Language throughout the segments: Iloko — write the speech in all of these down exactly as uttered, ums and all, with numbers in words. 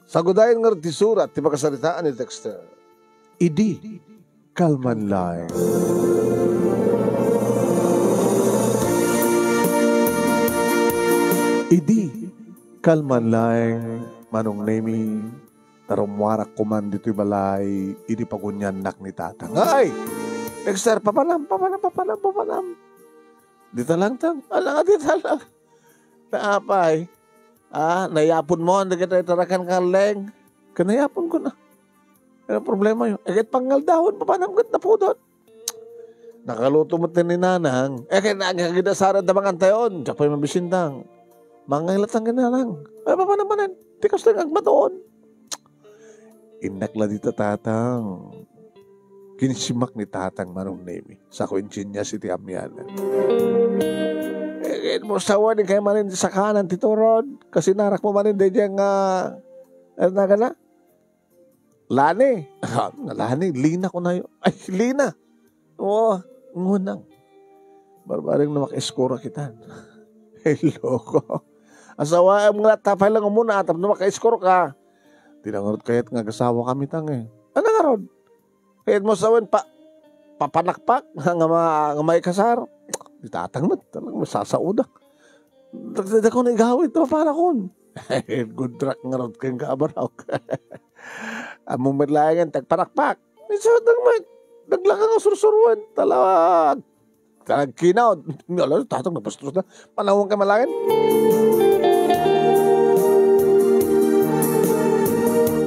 Sagudayen ngarud ti surat ti pakasaritaan ni Dexter. Idi kalman laeng. Idi kalman laeng, Manong Nemi, ta rummuarak koman ditoy balay idi paguniannak ni Tatang. Ay! Dexter, papanam, papanam, papanam, papanam. Dita lang, Tang. Ala nga dita lang. Ta apay? Ah, nayaponmo dagiti itaraken nga alleng? Ket nayaponkon. Ano problemayo? Eh, ket pangngaldawon, papanam ket napudot. Nakaluto met ni Nanang. Eh, ket nagagidasarad da mangan tayon. Diak pay mabisintang. Mangngay latta ken Nanang. Ay, papanam manen? Ti kastoy nga agmatuon. Innak la dita, Tatang. Kinsimak ni Tatang, Manong Nemi. Sako insinyas iti amiana. Eh, ket mo sawen, inkay manen ti sakanan ti turod. Kasinarakmo manen daydiay nga, ano nagana? Lani. Ah, Lani, Lina kunayo. Ay, Lina. Oo, ngunang. Barbareng no makaiskurak itan. Ay, loko. Asawaem nga tapay lang umuna, tapno makaiskurka. Di na ngarud kayat nga agasawa kami, Tang, eh. Ano ngarud? Kayat mo sawen pa, papanakpak nga, ma-, nga maikasar? Di Tatang met, talagang masasaudak. Dagdagdako na igawid, papanakon. Good luck ngarud kayong kaabarok. Ammom met laengen ti agpanakpak. Isu, dagmet. Daglaka nga sursuruan. Talag. Talag kinaw. Ala, Tatang, nabastos na. Panawon ka malaen.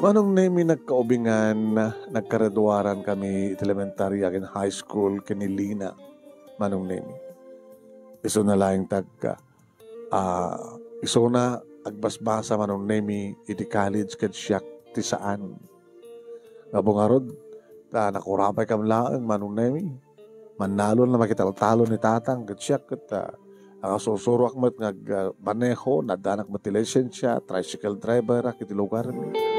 Manong Nemi, nagkaubingan, nagkaraduaran kami iti elementary agen high school ken ni Lina, Manong Nemi. Isu na laeng tagka. Ah, isuna agbasbasa, Manong Nemi, iti college ket siak ti saan. Nga bungarod, ta nakurapay kam laeng, Manong Nemi. Mannalon a makitaltalon ni Tatang ket siak ket, ah, nakasursuroak met nga ag-, ah, maneho, naddanak met ti lisensia, tricycle driver ak iti lugarmi.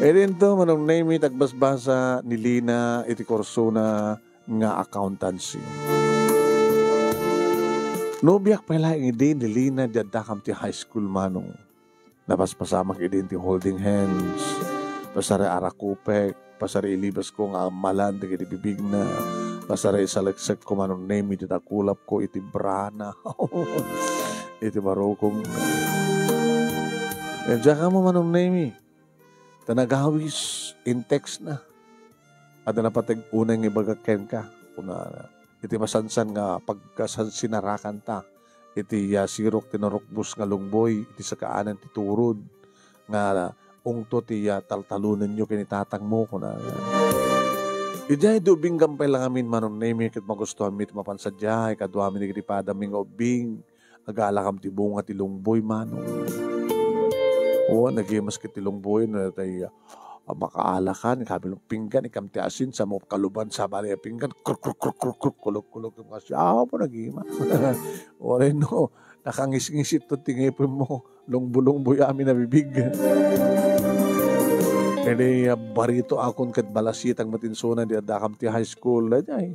Idinto, Manong Nemi, ti agbasbasa ni Lina iti kursona nga accountancy. Nobiak pay laeng idi ni Lina idi addakam ti high school, Manong. Napaspasamak idi ti holding hands, pasari arakupek, pasari ilibasko nga ammalan dagiti bibigna, pasari isaleksekko, Manong Nemi, ti takulapko iti brana, iti barukong. Diak ammo, Manong Nemi, ta nagawis in text na. Adda napateg unay nga ibagak kenka, kunana, iti masansan nga pagkasansinarakanta iti, ah, sirok ti narukbos nga lungboy iti sakaanan ti turod nga ungto ti, ah, taltalonenyo ken ni tatangmo, kunana. Idiay di ubingkam pay la ngamin, Manong Nemi, ket magustuanmi ti mapan sadiay kaduami dagiti padammi nga ubbing. Agalakam ti bunga ti lungboy, Manong. O, nagimas ket ti lungboy, no, tay, ah, makaalakan, ikam ti pinggan, ikam ti asin, sa mo kaluban, sabali a pinggan, kruk, kruk, kruk, kruk, kruk, kulog, kulog, nga siya, apo, nagimas. Uray no, nakangisngisit to ti ngipin mo, lungbo-lungboy amin a bibig. Idi, ah, barito akon ket balasitang matinsona di addakam ti high school, daydiay.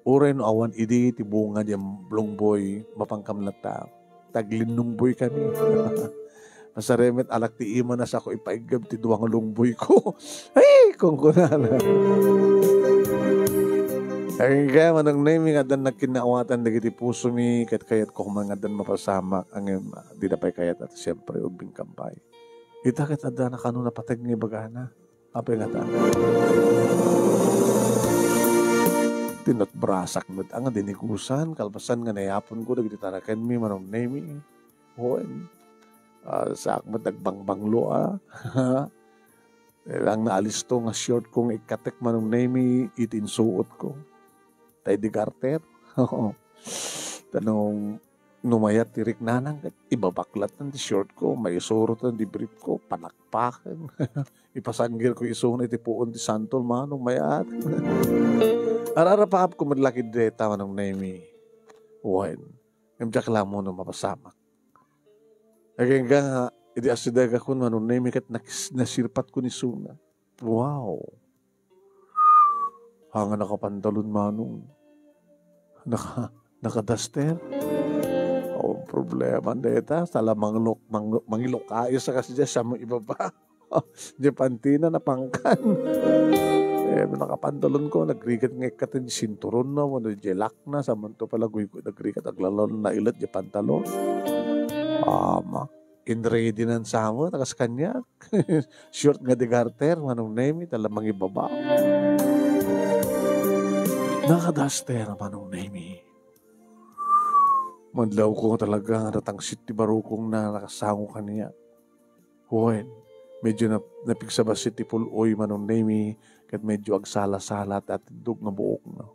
Uray no awan idi ti bunga diay lungboy, mapankam latta. Taglinnungboy kami. Masaremet alak ti ima na sako ipaiggab ti dua nga lungboy ko. Ay, kunkunana. Agingga, Manong Nemi, nga addan nagkinnaawatan dagiti pusomi, ket kayatko man nga addan mapasamak, ngem, ah, dida pay kayat, at siyempre, ubbing kampay. Ita ket adda na kano napateg nga ibagana. Apay ngata? Tinutbrasak met nga dinigusan, kalpasan nga nayaponko dagiti tarakenmi, Manong Nemi. Wen, ah, saak met nagbangbanglo, ah. Lang naalisto nga short ko nga ikkatek, Manong Nemi, iti insuot ko. Tay di garter. Oo. Tanong, no mayat ti riknanang, ket ibabaklat ti short ko, maisuro ti brief ko, panakpaken. Ipasanggil ko isuna iti puon ti santol, Manong, mayat. Ararapaap ko met la ket dayta, Manong Nemi. Wen, ngem diak la ammo no mapasamak. Agingga nga, idi asidegakon, Manong Nemi, ket nakis-, nasirpat ko ni suna. Wow! Haan nga nakapantalon, Manong. Naka-, nakadaster? O, Problema deta, sala mangilok-, mang-, mangilokais a kas diay, siak met ibaba. Diay pantina, napangkan. Eh, nakapantalon ko, nagrigat nga ikkat diay sinturon na, wano diay lakna, samanto pala guygoy, nagrigat, aglalon, nailet diay pantalon. Ama, inready nan sama, tagas kaniak. Short nga degarter, Manong Nemi, tala mangibaba. Nakadaster, Manong Nemi. Madlawko talaga nga natangsit ti barukongna, nakasango kaniak. Wen, medyo nap-, napigsabassit ti pul-oy, Manong Nemi, ket medyo agsala-sala ti atiddog nga buokna.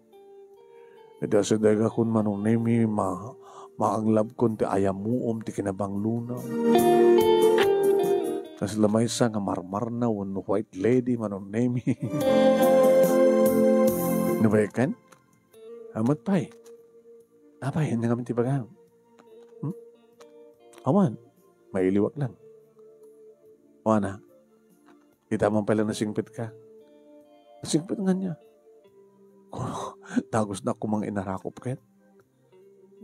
Iti asidegakon, Manong Nemi, ma-, maanglabkon ti ayamuom ti kinabanglona. Kasla maysa nga marmarna wenno white lady, Manong Nemi. Nabayagan? Amat pay. Apay, ania ngamin ti bagam? Hmm? Awan. Mailiwak lang. Awan, ah. Kita mo pala nasingpet ka. Nasingpet nga niya. Dagus na kumang inarakop ket.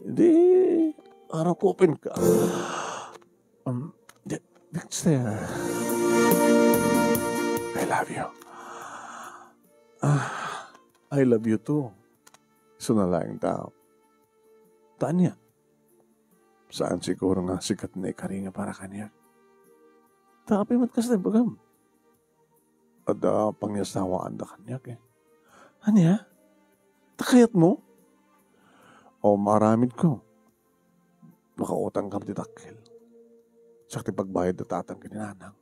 Di, arakopen ka. Um, di, Dexter. I love you. Ah, I love you too. Isu na laeng ta. Ta ania? Saan siguro nga sika ti naikaringa para kaniak. Ta apay met kasta ibagam? Adda pangiasawaanda kaniak, eh. Ania? Ta kayatmo? O, maaramidko. Makautangkam ti dakkel. Siak ti pagbayad da tatang ken ni nanang.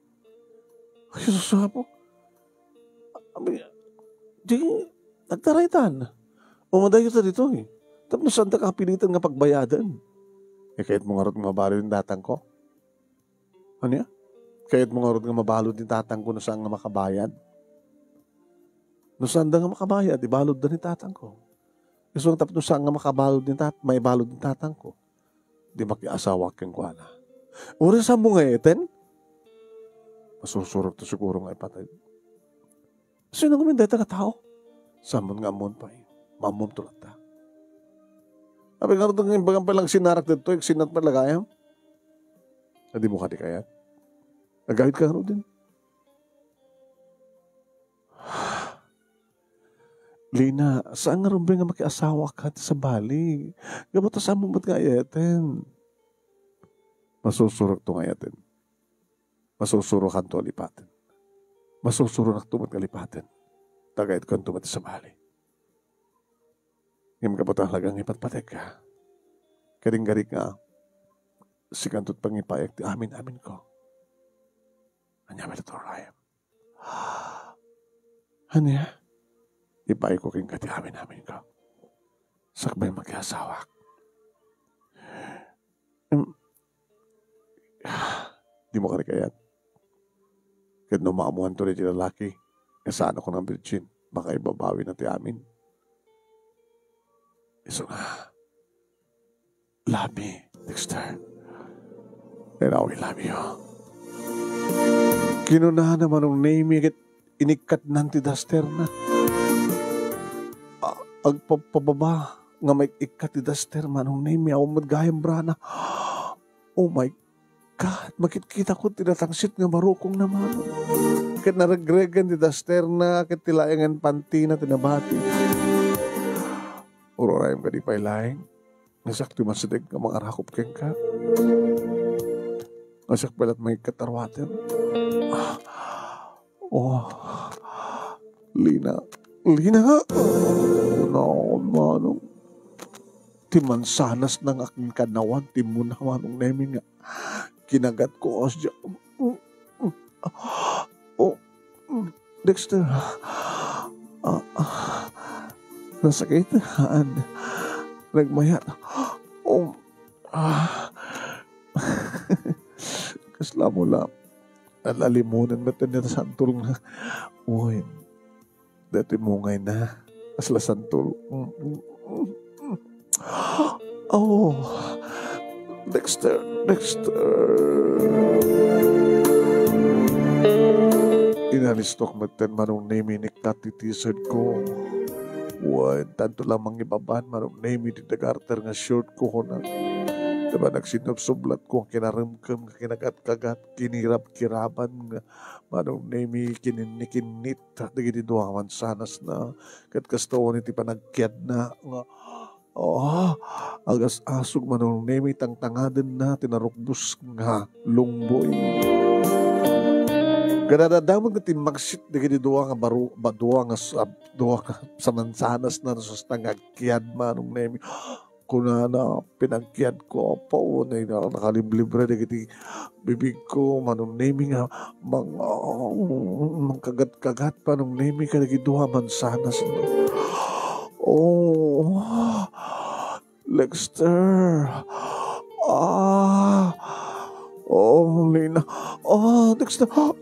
Ay, Sus, apo. Abi, di, nagtaraytan. O, madayo ta ditoy. Tapno saandaka apilitan nga pagbayadan. Eh, kayatmo ngarud nga mabalud ni tatangko? Ania? Kayatmo ngarud nga mabalud ni tatangko no saan nga makabayad? No saanda nga makabayad, ibaludda ni tatangko. Isu nga tapno saan nga makabalud ni tat-, maibalud ni tatangko, di makiasawak kenkuana. Uray saanmo nga eten? Masusurok to siguro nga ipatay. Sino ngamin dayta nga tao? Saanmo nga ammon pay. Maammom to latta. Apay ngarud nga imbagam pay lang sinarak ditoy, agsinat pay lagayam? Adimo kadi kayat? Agawid ka ngaruden? Lina, saan nga rumbeng nga makiasawaka ti sabali? Gapu ta saanmo met nga ay-ayaten. Masusurokanto nga ay-ayaten. Masusurokanto a lipaten. Masusuronakto met nga lipaten. Tagayatkanto met ti sabali. Ngem gapu ta talaga nga ipatpategka, kadinggarik nga sikanto ti pangipayak ti amin-aminko. Ania met, Ryan? Ania? Ipayko kenka ti amin-aminko. Sakbay makiasawak. Em, dimo kadi kayat? Ket no maamuanto daydi lalaki, nga saan a kunang virgin, makaibabawina ti amin. Isu nga, love me, Dexter. And I will love you. Kinunana Manong Nemy ket inikkatnan ti dasterna. A-, agpapababa nga maik-ikkat ti daster, Manong Nemy, awan met gayam brana. Oh my God, makitkitakon ti natangsit nga barukongna, Manong. Ket naregregan ti dasterna, ket ti laengen pantina ti nabati. Ururayem kadi pay laeng. Nga siak ti masideg nga mangarakop kenka. Nga siak pay laeng mangikkat a ruatem. Ah, oh, Lina. Lina nga. Naon, Manong. Ti mansanas na nga akin kanawan, ti muna, Manong Nemy, nga kinagatko, asya. Oh, Dexter. Ah, ah. Nasakit. An. Nagmayat. Oh. Ah. Kasla mo la. Alalimunan met ni santol nga. Uy. Dati mungay na. Kasla santol. Mm, mm, mm, mm. Oh. Dexter, Dexter. Inalistok metten Manong Nemy, inikkat ti t-shirt ko. Wen, tanto la mangibaban Manong Nemy ti degarter nga short ko, kunak. Ti panagsinsublatko nga kinaremkem nga kinagatkagat, kinirabkiraban nga Manong Nemi, kininnikinnit dagiti dua a mansanasna. Ket kasta wen iti panagkiadna nga, ah, agas-asog Manong Nemi, tangtangadenna ti narukbos nga lungboy. Kadadadamag nga timmagsit dagiti dua nga baru-, ba-, dua nga sa-, dua nga sa mansanasna, no, sasta nga agkiad Manong Nemi. Kunana, pinagkiadko, Apo, nay na-, nakaliblibre dagiti bibigko, Manong Nemi, nga mang-, mangkagat-kagat, Manong Nemi, kadagiti dua a mansanasna. Oh, Lexter. Ah, Oh, Lina. Ah, Dexter. Ah!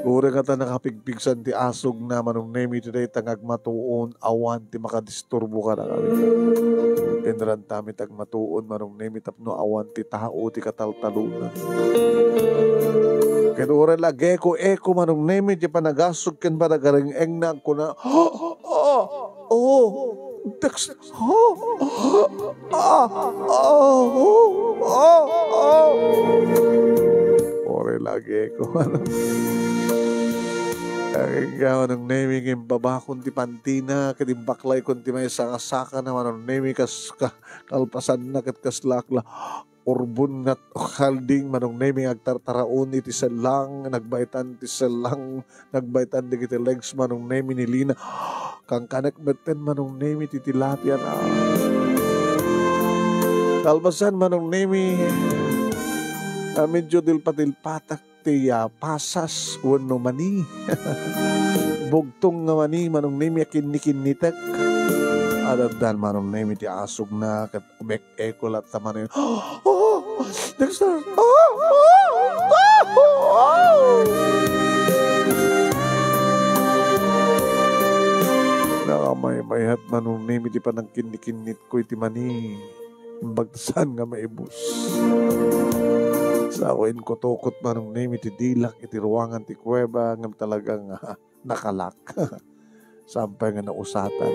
Uray ngata nakapigpigsan ti asogna, Manong Nemi, iti dayta nga agmatuon, awan ti makadisturbo kadakami. Inrantami ti agmatuon, Manong Nemi, tapno awan ti tao ti kataltalona. Ket uray la eko-eko, Manong Nemi, ti panagasog ken panagareng-engna, agkuna, "Ah! Oh, Dex, ah, ah, ah, oh, ah, ah." Uray la eko, ano. Agingga, Manong Nemi, nga imbabakon ti pantina, ket imbaklaykon ti maysa nga sakana, Manong Nemi, kas-, ka-, kalpasanna, ket kasla ak la urbon nga kalding, Manong Nemi, nga agtartaraon iti sellang, nagbaetan ti sellang, nagbaetan dagiti legs, Manong Nemi, ni Lina. Kankanek metten, Manong Nemi, ti tilapiana. Kalpasan, Manong Nemi, a medyo dilpa-dilpatak ti, ah, pasas wenno mani. Bugtong nga mani, Manong Nemi, a kinnikinnitek. Addan, Manong Nemi, ti asogna, ket umek-eko latta manen. Oh, Dexter! Oh, oh, oh, oh. Nakamaymayat, Manong Nemi, ti panangkinnikinnitko iti mani. Imbag ta saan nga maibus. Sa ako inkutukot, Manong Nemi, ti dilak iti ruangan ti kuweba, ngem talaga nga nakalak. Saan pay nga nausatan.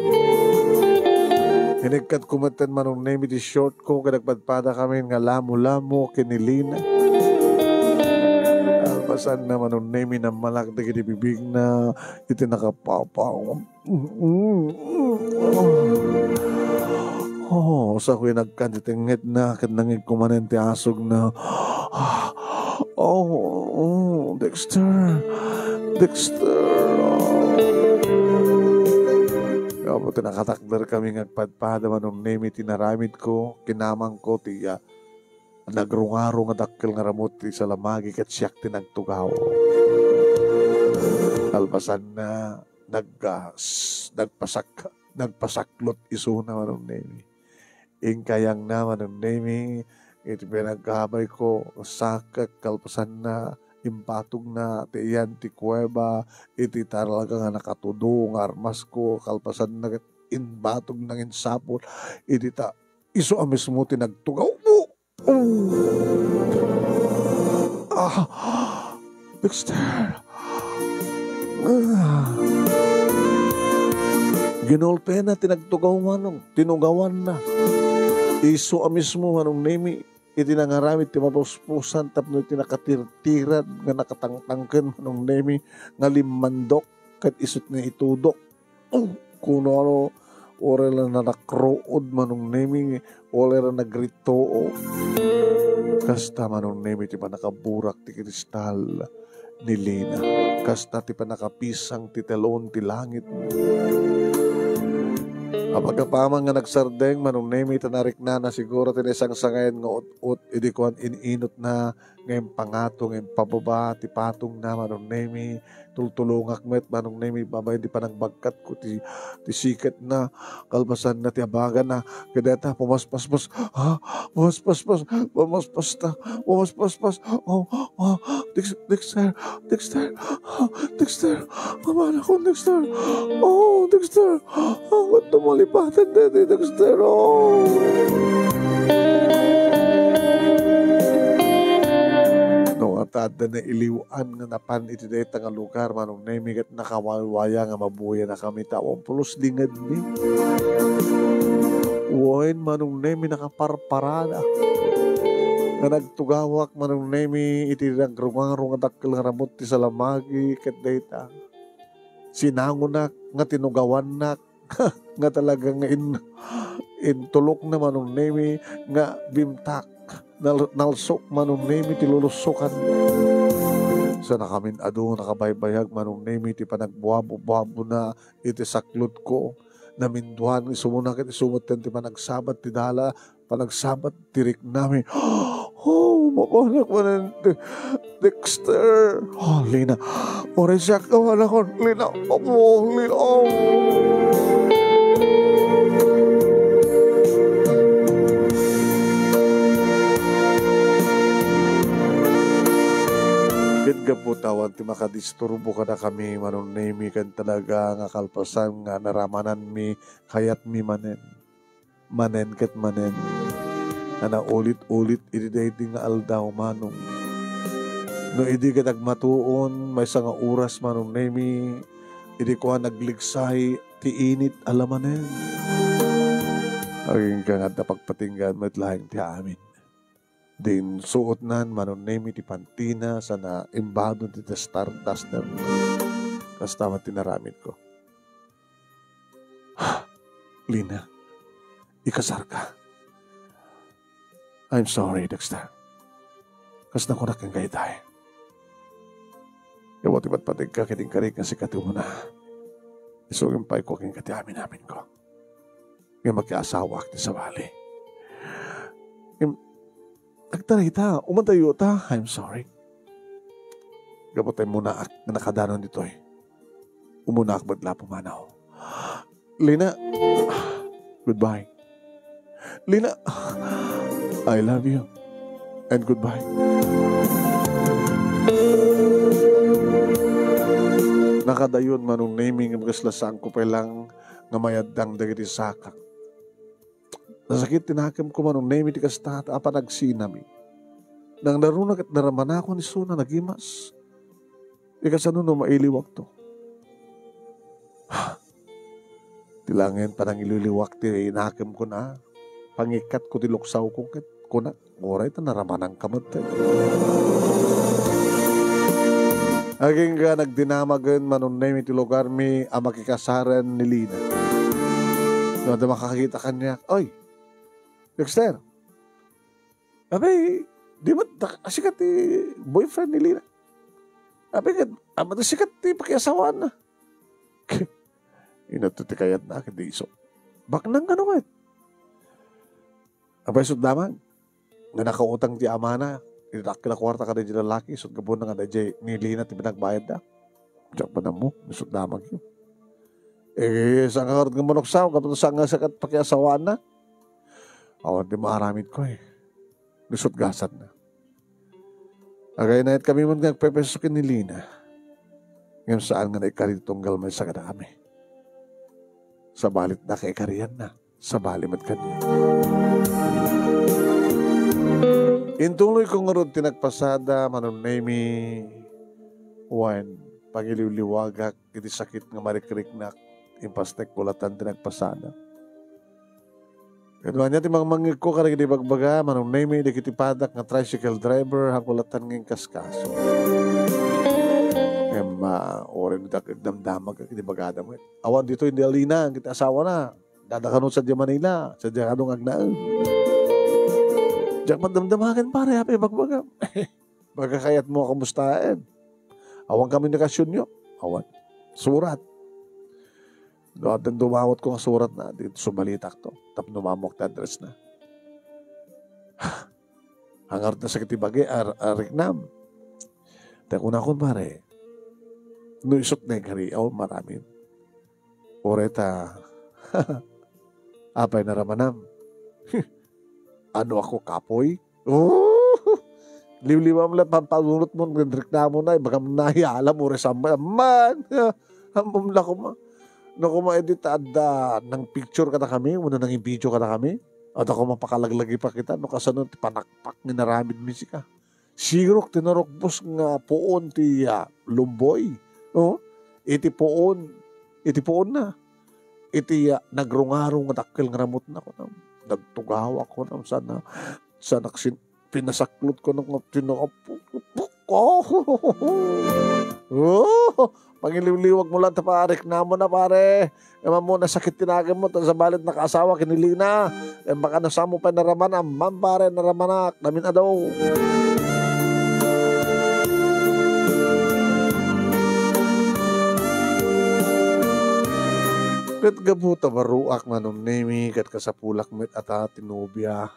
Inekkatko metten, Manong Nemi, ti short ko, ket agpadpadakami nga lamo-lamo ken ni Lina. Kalpasanna, Manong Nemi, nammalak dagiti bibigna iti nakapapa. Oh, sa kuya nagkan ti tengngedna, ket nangngegko manen ti asogna. Oh, oh, Dexter, Dexter. Oh. Apo, ti nakatakderkami nga agpadpada, Manong Nemi, ti naramidko, kinamangko ti, ah, nagrungarong a dakkel nga ramut ti salamagi ket siak ti nagtugaw. Kalpasanna, naggas-, nagpasak-, nagpasaklot isuna, Manong Nemi. Inkayangna, Manong Nemi, iti pinagkabayko, sakek, kalpasanna, imbatogna ti iyan ti kuweba, iti talaga nga nakatudo nga armasko, kalpasanna, imbatogna nga insapul, iti ta-, isu a mismo ti nagtugaw. Oh! Ah! Dexter! Ah! Ginulpena ti nagtugaw, Manong. Tinugawanna. Isu a mismo, Manong Nemi, iti nangaramid ti mapuspusan tapno iti nakatirtirad nga nakatangtangken, Manong Nemi, nga limmandok ket isut nga itudok. Oh, kunano, uray la nanakruod, Manong Nemi, uray la nagritoo. Kasta, Manong Nemi, ti pannakaburak ti kristal ni Lina. Kasta ti pannakapisang ti telon ti langit. Apagapamang nga nagsardeng, Manong Nemi, ta nariknana siguro ti naisangsangayan nga ut-ut idi kuan in-inotna nga impangato, nga impababa ti patongna, Manong Nemi. Tultulongak met, Manong Nemi, babaen ti panangbagkatko ti, ti siketna, kalpasanna ti abagana. Kadata, pumaspaspas, ha? Pumaspaspas, pumaspasta, pumaspaspas. Oh, oh, Dex-, Dexter, Dexter, Dexter, amanakon, Dexter. Oh, Dexter. Awan tumalipatan daydi, Dexter, oh. No, ata adda nailiw-an nga napan iti dayta nga lugar, Manong Nemi, ket nakawaywaya nga mabuyanakami ta awan pulos di ngedmi. Wen, Manong Nemi, nakaparparada. Nga nagtugawak, Manong Nemi, iti nagrungaro nga dakkel nga ramut ti salamagi ket dayta. Sinangonak nga tinugawannak nga talaga nga in-, intulokna, Manong Nemi, nga bimtak. Nal-, nalsok, Manong Nemi, ti lulussokan. Sa nakamin adu, nakabaybayag, Manong Nemi, ti panagbuabu-buabuna iti saklotko. Naminduan, isumuna ket isu metten ti panagsabat ti dala, panagsabat ti riknami. Oh, mapanak manen, De-, Dexter. Oh, Lina. Uray siak, awanakon, Lina. Oh, Lina. Oh. Ket gapu ta awan ti makadisturbo kadakami, Manong Nemi, ken talaga nga kalpasan nga naramananmi, kayatmi manen. Manen ket manen. Nga naulit-ulit idi daydi nga aldaw, Manong. No idi ket agmatuon, maysa nga oras, Manong Nemi, idi kuan, nagligsay ti init a lamanen. Agingga nga adda pagpatinggaan met laeng ti amin. Din suotnan, Manong Nemi, ti pantina sana imbadon ti star duster. Kasta met ti naramidko. Lina, ikasarka. I'm sorry, Dexter. Kas nakunak kenka itay. Awan ti patpategka ket inkarik nga sika ti umuna. Isugim pay ko kenka ti amin-aminko. Nga makiasawaak ti sabali. Im-, agtarita, umadayo ta. I'm sorry. Gapu ta immunaak nga nakadanon ditoy. Umunaak met la pumanaw. Lina, goodbye. Lina, I love you. And goodbye. Nakadayon, Manong Nemi, nga kasla saanko pay lang nga mayaddang dagiti sakak. Nasakit ti nakemko, Manong Nemi, ti kasta a panagsinami. Nangngaruna ket naramanakon isuna nagimas. Ikasano no mailiwakto? Ti laengen panangiliwliwak ti nakemko na. Pangikkatko ti luksawko ket kunak, uray ta naramananka met. Agingga nagdinamagen, Manong Nemi, ti lugarmi a makikasaren ni Lina. No adda makakita kaniak, "Oy, Dexter, abay, di met da-, a sika ti boyfriend ni Lina? Abay, ket, a, da sika ti pakiasawaanna." Inatto ti kayatna ket di isu. Baknang kano ket? Abay, isut' damag nga nakautang ti amana iti dakkel a kuarta kadagiti lalaki, isut' gapuna nga daydiay ni Lina ti pinagbayadda. Diak man ammo, isut' damagyo. Eh, saan ka ngarud nga manuksaw, gapu ta saan nga sika ti pakiasawaanna? Awan ti maaramidko, eh. Isut' gasatna. Agaynayatkami met nga agpepeso ken ni Lina. Ngem saan nga naikari ti tunggal maysa kadakami. Sabali ti nakaikarianna, sabali met kaniak. Intuloyko ngarud ti nagpasada, Manong Nemi, wen pangiliwliwagak iti sakit nga marikriknak, impastek kulatan ti nagpasada. Ket ania ti mangmangngegko kadagiti bagbaga, Manong Nemi, dagiti padak nga tricycle driver, haanko latta nga inkaskaso. Ngem, ah, uray no diak agdamdamag iti bagada met. Awan ditoy ni Lina, iti asawana. Dada kano sadiay Manila, sadiay kano nga agnaed. Diak man damdamagen, pare, apay bagbagam. Baga kayatmo a kamustaen. Awan kami ni kasyonyo. Awan. Surat. No, addan dumawatko nga suratna, di subalitakto. Tapno maammoak ti addressna. Hangarda sakit ti bagi, ar-, ariknam. Ta kunakon, pare, no isut' naikari, awan maramin. Uray ta, apay naramanam? Ano ako, kapoy? Oh! Liwliwam la, pampanunot mo, nagreklamo na, ibagam na, alam mo, resam, man! Amom la kuma. No kuma, edi ta adda nang picture kada kami, wenno nang video kada kami. Adda kuma pakalaglagi pa kita, no kasano ti panakpak nga inaramid mi sika. Sirok ti narukbos nga puon ti, ah, lumboy. Oh, iti puon, iti puon na. iti, ah, nagrungarong nga dakkel nga ramutna, kunam. Nagtugawak, kunam, sana, sana sin-, pinasaklot, kunam, nga tinapok. Oh, pangiliwliwag mo lang ta, pare. Namuna, pare. Ammom, nasakit ti nagem mo, ta sabali nakaasawa ken ni Lina. Eh, baka no saanmo pay naraman, ammom, pare, naramanak. Namin ado. Ket gapu ta baruak, Manong Nemi, ket kasapulak met a ta ti nobia,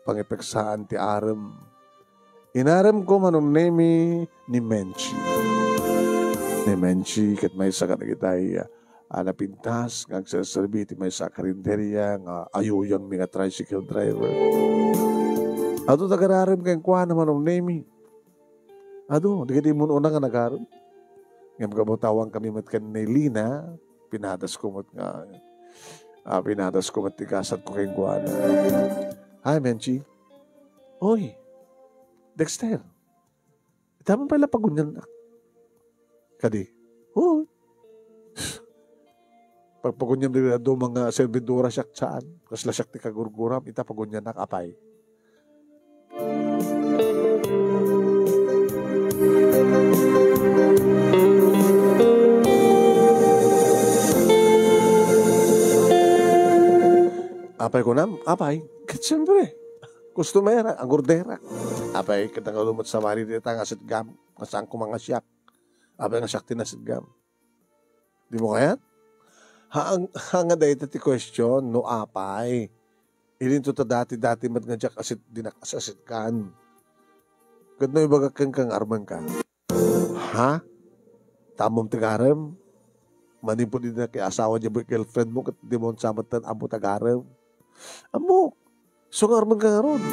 pangipeksaan ti arem. Inaremko, Manong Nemi, ni Menchi. Ni Menchi, ket maysa kadagitay, ah, napintas nga agserserbi iti maysa a karinderya nga ayuyangmi nga tricycle driver. Adu ti agararem kenkuana, Manong Nemi. Adu, dagiti immun-una nga nagarem. Ngem gapu ta awan kami met ken ni Lina, pinadasko met nga, ah, pinadasko met ti gasatko kenkuana. Hi, Menchi. Oy, Dexter. Ita man pay la paguniannak. Kadi? Oo. Pagpaguniam dagiti dadduma nga servidora, siak saan. Kasla siak ti kagurguram, ita paguniannak, apay. Apay kunam? Apay? Ket siyempre, customer, agorderak. Apay, ket nakalumet sa mari dita nga sitgam, nga saan ko mangasiak. Apay nga siak ti nasitgam. Dimo kayat? Haan, haan nga dayta ti question, no apay. Idinto ta dati-dati met nga diak asit-, dinak as-asitgan. Ket no ibagak kenka nga armenka. Ha? Ta ammom ti agarem? Manipud idi nakiasawa diay boyfriend mo, ket dimo sa metten ammo ti agarem. Ammok. Isu nga armenka ngarud.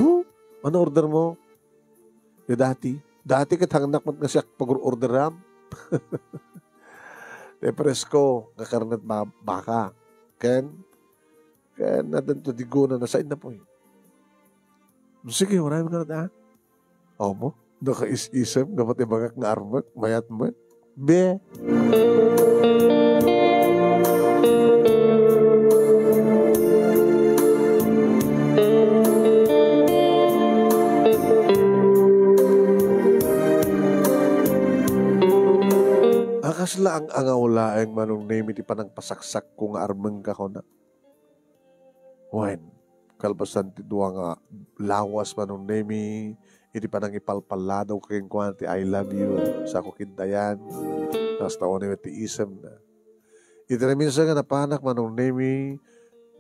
Huh? Ano order mo? Ya dati. Dati ket hangnak met nga siak pag-orderam. Ti presko nga karnet ba-, baka. Ken, ken addanto digona, nasainna pay. Sige, uray mo ngarud, ah. Omo, nakais-isem nga pati bagak nga armek, mayat met. Be. Akas la ang angaw laeng Manong Nemi ti panangpasaksakko nga armenka, kuna. Wen, kalpasan ti dua nga lawas Manong Nemi, iti panangipalpalladaw kenkuana ti "I love you," sako kindayan, kasta unay met ti isemna. Iti naminsan nga napanak Manong Nemi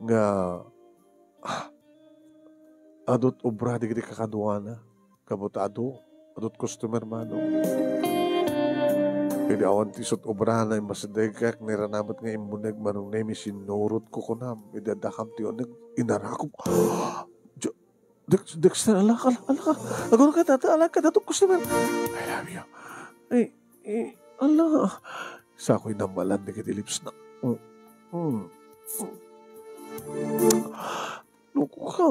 nga, ah, adut obra dagiti kakaduana. Gapu ta adu, adut customer, Manong. Idi awan ti isut obrana, immasidegak, niranamet nga immuneg, Manong Nemi, sinurotko kunam. Idi addakam ti uneg, inarakop. Jo-, Dex-, Dexter, ala ka, ala ka. Agurka, tata, ala ka, adut customer. "I love you." Ay, eh, ala. Sako inammalan dagiti lipsna. Mm. Mm. Loko ka.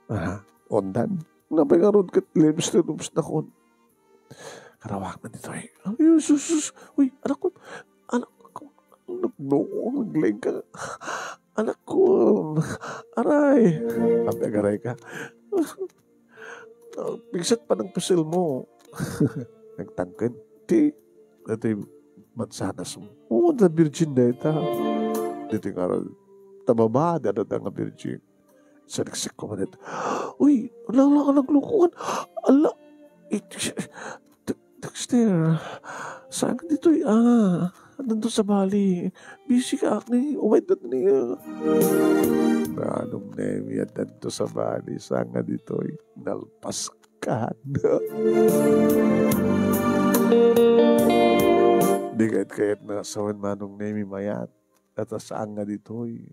Aha, undan. Napay ngarud ket lips to lips nakon. Karawak na ditoy. Ay, sus, sus. Uy, anak ko. Anak ko. Anak ko. Naglaing ka. Anak ko. Aray. Apay agaray ka. Ah, bigsat pa ng pusil mo. Nagtangken. Ti, ito'y mansanas mo. Oo, the virgin dayta. Ditoy ngarud. Tababa, dada nga virgin. Saliksik ko man ito. Uy, ala, ala, ala, naglukoan. Ala, it-, Dexter, saan ka ditoy, ah? Addanto sa bali. Busy ka, akni. Umay, dat ni, ah. Manong Nemi, addanto sa bali. Saan nga ditoy? Nalpas ka. Di kayat-kayat na sawen, Manong Nemi, mayat. At saan nga ditoy?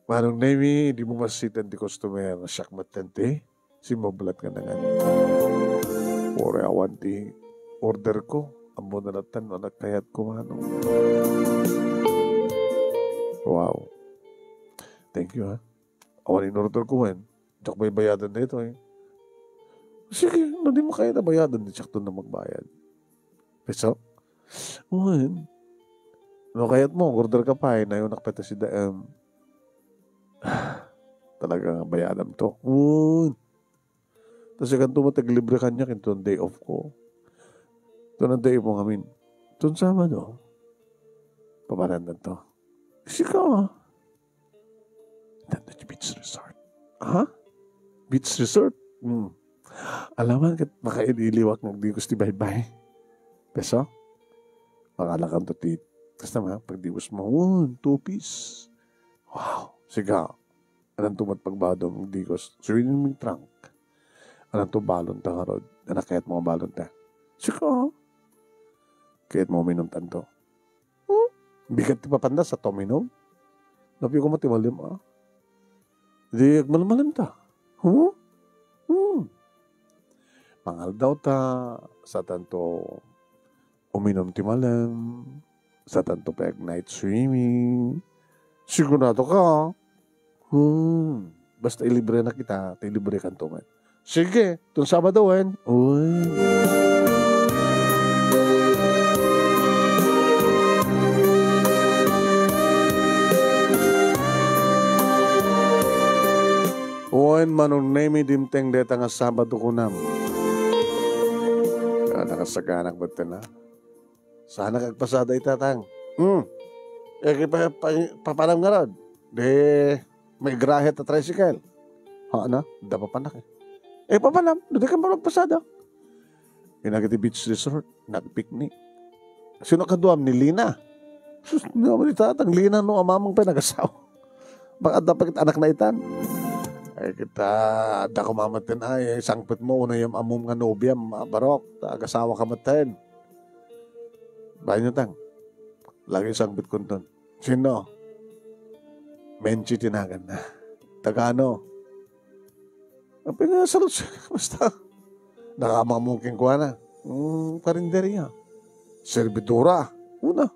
Manong Nemi, di mo masiten ti customer, siak met ti simmublat nga nangan. Uray awan ti order ko, ammo na latta no anak kayat ko, Manong. Wow. Thank you, ha. Awan in order ko, wen. Diak baybayadan daytoy. Sige, no di mo kayat a bayadan, di siak to na magbayad. Peso? Wen. No kayatmo, order ka pay, nayonak pay ta sida, em, talaga nga bayadam to. Wen. Ta sikanto met aglibre kaniak inton day off ko. Inton day off mo ngamin. Inton Sabado, papanandan to. Sika, Nandun ti beach resort. Ha? Beach resort? Hmm. Alaman ket makailiwak nga agdigos ti baybay. Peso? Makalakan to ti, basta ma, pagdigos mo, one, two piece. Wow. Siga. Anan to met pagbadom, agdigos. Swimming trunk. Anan to balon ta ngarud. Anak kayat mo balon ta. Siga. Kayat mo minum tanto. Hmm? Bigat ti papanda sa tomino. Napio ko ti malim, ah. Di agmalmalem ta. Hmm? Hmm. Mangaldaw ta, sa tanto uminum ti malim, sa tanto pag night swimming. Sigurado ka, ah. Hmm. Basta ilibre na kita, ta ilibre kanto met. Sige, tun Sabado wen. Uy. Wen, Manong Nemi, dimteng deta nga Sabado kunam. Ah, nakasaganak ba ita na? Saan agpasada ita, Tang? Hmm. Eh, kay pa, pa, papanam ngarud. Di, may grahe ta tricycle. Ha, na? Da papanak eh. Eh, papanam? Di ka maragpasada. Inagiti beach resort, nagpicnic. Sino kaduam ni Lina? Sus, naman ni Tatang Lina, no, amamang pa nagasawa. Baka dapat anak na itan. Ay, kita, da ko mamaten ay, sangpet mo, una yung amom nga nobiam, ah, barok, ta agasawa ka maten. Bayan nyo, Tang. Lagi sangpet kunton. Sino? Menchi tinagan na. Tagano? Apay nga salot siya, basta. Nakamamungking kuana. Hmm, karinderya. Servidora. Una.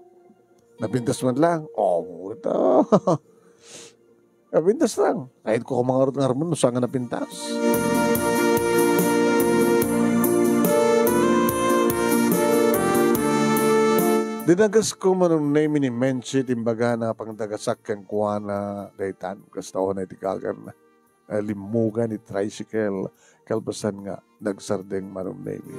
Napintas man lang. Oh, ito. Napintas lang. Kahit ko kumangarot nga arman, no saan nga napintas. Dinagas ko Manong Nemi ni Menchi, timbaga na pangdagasak ken kuana, daytan, kasta unay ti kakarna. Eh, limmugan ni tricycle, kalpasan nga nagsardeng Manong Nemi.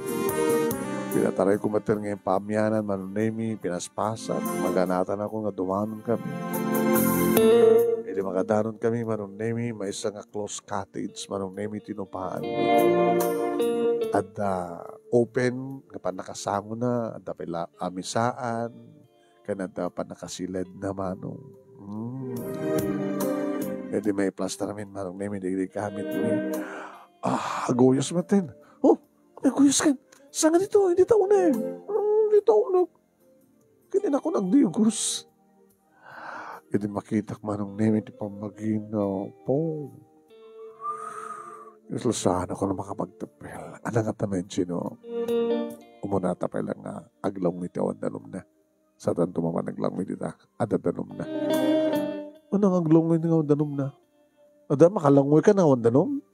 Pinataray ko met nga paamianan Manong Nemi, pinaspasak, maganatan ako nga dumanon kami. Idi makadanon kami Manong Nemi, maysa nga close cottage Manong Nemi tinupaan. Adda open nga pannakasangona, adda pila amisaan, ken adda pannakasiled na Manong. Hmm. Idi maiplastar amin Manong Nemi, dagiti gamit mi. Ah, aguyos maten. Oh, aguyos ken. Saan nga dito? Hindi ta uneg. Hmm, hindi ta uneg. Ken inakon agdugos. Idi makitak Manong Nemi ti pammagina. Po. Isla saan ako na makapagtapel. Ano nga tamen sino? Umuna ta pay lang nga aglangoy ti awan danum na. Satan tumaman aglangoy dita. Adda danum na. Ano nga aglangoy nga awan danum na? Ada makalangoy ka na awan danum?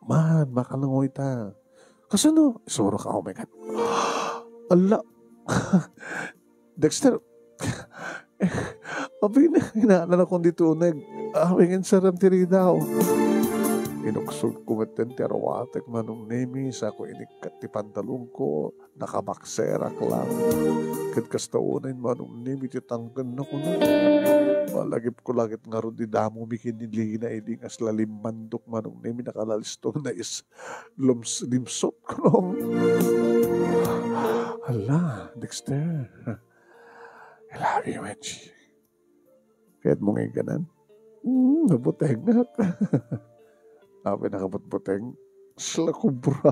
Man, makalangoy ta. Kasano? Isuro ka, oh my God. Ala. Dexter, abi na, inaanan akon dito uneg. Abi nga insaram ti ridaw. Inuksod ko metten ti arwatek Manong Nemi, sa ko inikkat ti pantalon ko, nakabakserak lang. Ket kasta unay Manong Nemi ti tangken na kuno. Malagip ko laget ngarud di damo mi ken ni Lina idi nga asla limmandok Manong Nemi nakalaliston na is lums-, limsot kuno. Hala, Dexter. I love you, Wenchi. Kayat mo nga igganan? Hmm, nabutengak. Apay nakabutbuteng? Sila kubra.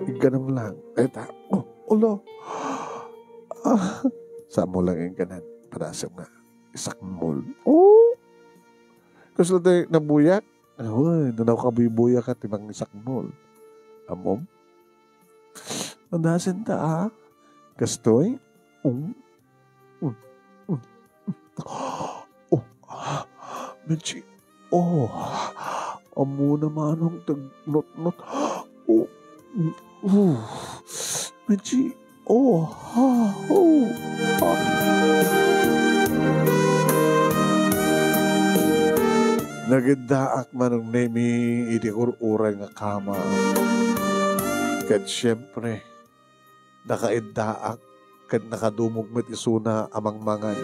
Igganam lang. Ay, ta. Oh, ulo. Ah, sa mo lang igganan. Padasem nga. Isakmol. Oh. Kasla tayo nabuyak? Awan, no nakabuybuyak ka, ti mangisakmol. Amom? Adasen ta, ah. Kastoy? Um. Um. Um. Oh, Menchi. Oh, amuna Manong tagnotnot. Oh, oh. Menchi. Oh, ah, oh, ah. Nagiddaak, Manong Nemi, iti ur-uray nga kama. Ket siempre, nakaiddaak ket nakadumog met isuna a mangmangan.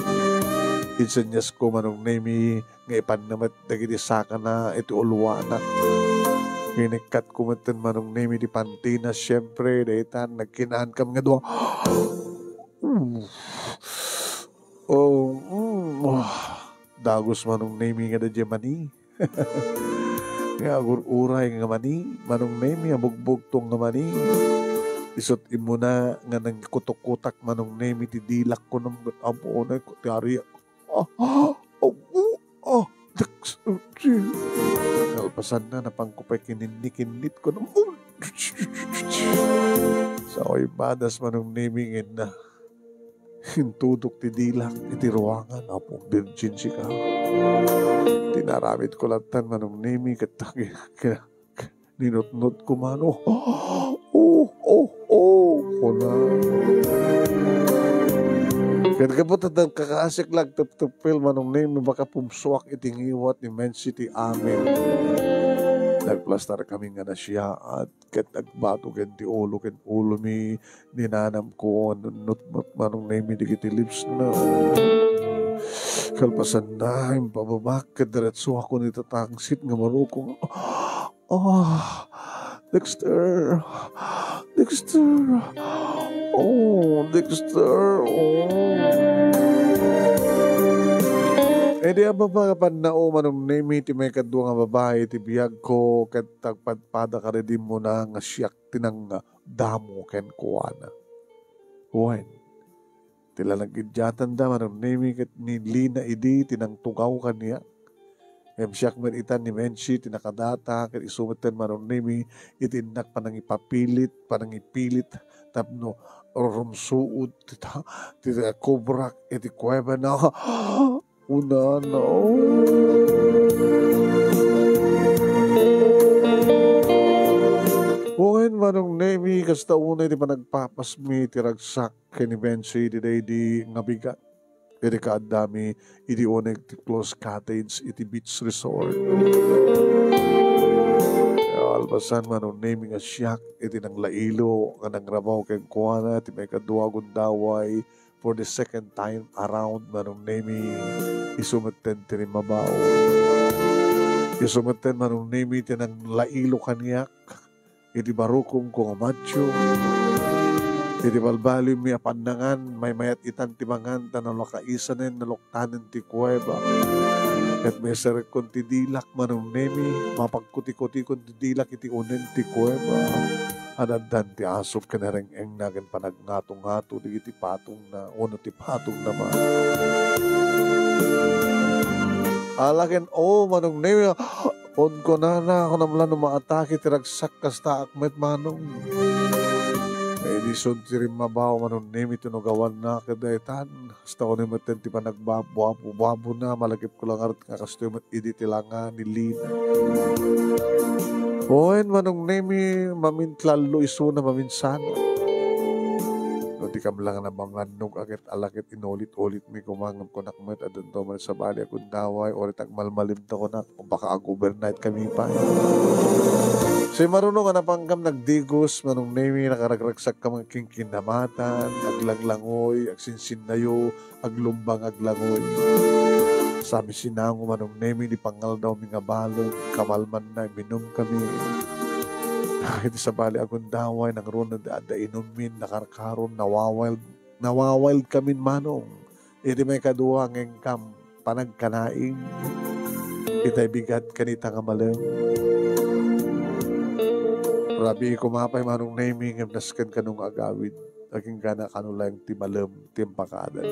Inseniasko, Manong Nemi, nga ipanna met dagiti sakana iti uluana. Nginikkatko metten, Manong Nemi, ti pantina, siempre, daytan, nagkinaan kami nga dua. Oh, mm. Dagus, Manong Nemi, nga daydiay mani. Nga agur-uray nga mani, Manong Nemi, abugbugtong nga mani. Isut' immuna nga nangikutukutak, Manong Nemi, ti dilak ko, nam-, apo, na, ti ari-, ah, ah, oh, oh, ah, daks-, kalpasanna, napangko pay kininni-kinnit ko, nam-, sa oy badas, Manong Nemi, ngem na. Intudok ti dilak iti ruangan, Apo, Birgin sika. Tinaramid ko lattan, Manong Nemi, ket ta-, ki-, ninutnot ko, Manong. Oh, oh, oh, kuna. Ket gapu ta nagkakaasik la agtepteppel, Manong Nemi, baka pumsuak iti ngiwat ni Mensi ti amin. Nagplastar kami nga nasiaat. Ket nagbato ken ti ulo ken ulomi ni nanamko, nutnot, Manong Nemi, dagiti lipsna. Kalpasanna, impababak ket diretsoakon iti tangsit nga marukong. Ah, Dexter. Dexter. Oh, Dexter. Oh. Idi ababa, pannao, Manong Nemi, ti maikadua nga babai iti biagko, ket agpadpada kadimuna nga siak ti nangdamo kenkuana. Wen, ti la naggidiatanda, Manong Nemi, ket ni Lina idi ti nangtugaw kaniak. Ngem siak met itan ni Menchi ti nakadata, ket isu metten, Manong Nemi, iti innak panangipapilit, panangipilit tapno rurumsuod ti ta-, ti kubrak iti kuwebana. Kunana, oh. Wen, Manong Nemi, kasta unay ti panagpapasmi ti ragsak ken ni Bensi iti daydi nga bigat iti kaaddami iti uneg ti Close Cottage iti beach resort. Kalpasan, Manong Nemi, nga siak iti nanglailo nga nangrabaw kenkuana ti maikadua a gundaway, for the second time around, Manong Nemi, isu metten ti rimmabaw. Isu metten, Manong Nemi, ti nanglailo kaniak iti barukom ko nga Matthew. Iti balbaliwmi a pannangan, maymayat itan ti mangan, ta nalakaisanen, naluktanen ti kuweba. Ket maiserekkon ti dilak, Manong Nemi, mapagkutikutikon ti dilak iti unen ti kuweba. Adaddan ti asop ken areng-engna ken panagngato-ngato dagiti patongna, wenno ti patongna man. Ala ken, oh, Manong Nemi, on kunana, kunam la no maatake ti ragsak, kastaak met, Manong. Idi isu ti rimmabaw, Manong Nemi, ti nugawanna ket daytan. Kasta unay metten ti panagbabuabu-babuna, malagipko la ngarud nga kastoy met idi ti langa ni Lina. Wen, Manong Nemi, mamintlallo isuna, maminsana. No, dikam la nga namangannog a ket ala ket inulit-ulitmi koma, ngem kunak met, addanto met sabali a gundaway, uray ta agmalmalimta kunak, baka ag-overnight kami pay. Simaruno nga napangkam nagdigos, Manong Nemi, nakaragragsakka nga kinkinamatan, aglanglangoy, agsinsinnayo, aglumbang, aglangoy. Sami sinango, Manong Nemi, di pangaldawmi nga baleg, kamalmanna, iminumkami. Iti sabali a gundaway, nangruna adda inummin, nakarkaron, nawawild, nawawild kamin, Manong. Iti maikadua nga inkam panagkanaing, itay bigat kanita nga malem. Rabii koma pay, Manong Nemi, ngem nasken kano nga agawid. Agingga kano laeng ti malem ti impakaadana.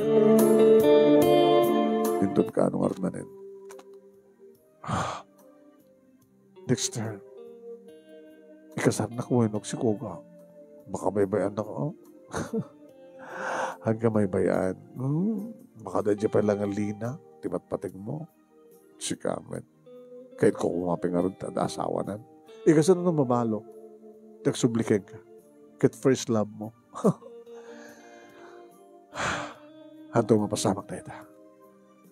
Inton kano ngarud manen. Ah, Dexter, ikasarnak wenno agsikoga? Baka baybay-annak, oh. Agka maybay-an. Hmm, baka daydiay pay la nga Lina ti patpategmo. Sika met. Kayatko koma pay ngarud ta adda asawanan. Ikasano no mabalo ti agsubli kenka ket first love mo? Hanto mapasamak dayta.